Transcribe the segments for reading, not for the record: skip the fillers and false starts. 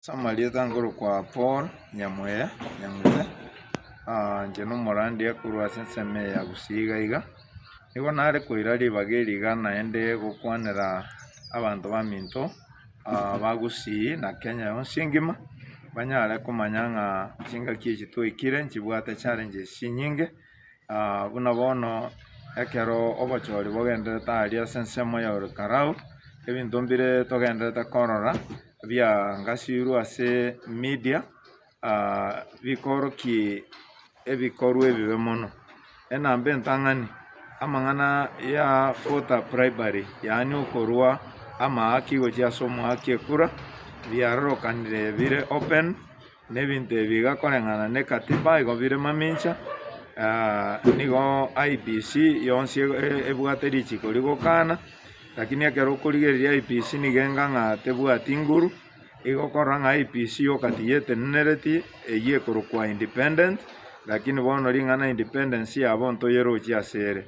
Ase amarieta nkorokwa Paul Nyamweya Nyang'ute, inche nomorandia korwa ase ensemo eye ya Gusii iga iga, nigo nare koira ribaga eri iga naende gokwanera abanto baminto ba Gusii na Kenya yonsi engima, banyare komanya ng'a chingaki echi twaikire nchibwate challenges chinyinge. Buna bono ekero obochori bogendererete aria ase ensemo ya Olkalau, ebinto mbire togendererete korora biangasirwe ase media bikorokia ebikorwa ebibe mono. Enamba entang'ani, amang'ana ya voter bribery yaani okorwa amaaki gochia ase omoaki ekura, biarorokanire bire open. Na ebinto ebi iga koreng'ana ne katiba igo bire mamincha, nigo IEBC yonsi ebwate richiko rigokana, lakini ekero okorigereria IEBC nigo enga ng'a tebwati nguru, igo okorora ng'a IEBC yoka tiyetenenereti eywo ekorokwa independent, lakini bono ring'ana independence yabo ntoyerochi ase ere.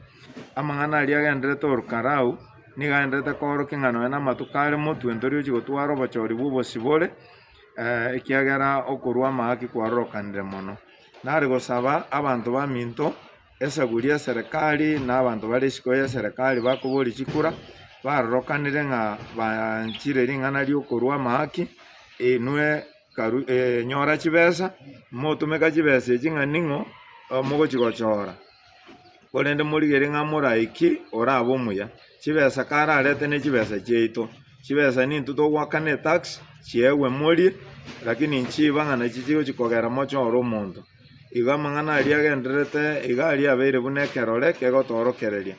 Amang'ana aria agenderete Olkalau, nigo agenderete koorokia ng'a nonya na amatuko are motwe ntori gochi gotwara obochori bwa obosibore. ekiagera okorua amahaki kwarorokanire mono. Nare gosaba abanto baminto, eseguri y'eserekari na abanto bare isiko y'eserekari bakoboria chikura, barorokanire ng'a banchire ring'ana riokorua amahaki, inwe karu nyora chibesa, motumeka chibesa echi ng'a ning'o mogochi gochora. Korende morigererie ng'a moraiki orabe omuya. Chibesa kararete ne chibesa chiaito, chibesa nintwe togoakana etax chiegwe morie, lakini nchiba ng'a nachi chigochi kogera mochore omonto. Igo amang'ana aria agendererete iga aria abeire buna ekerore kegotoorokereria.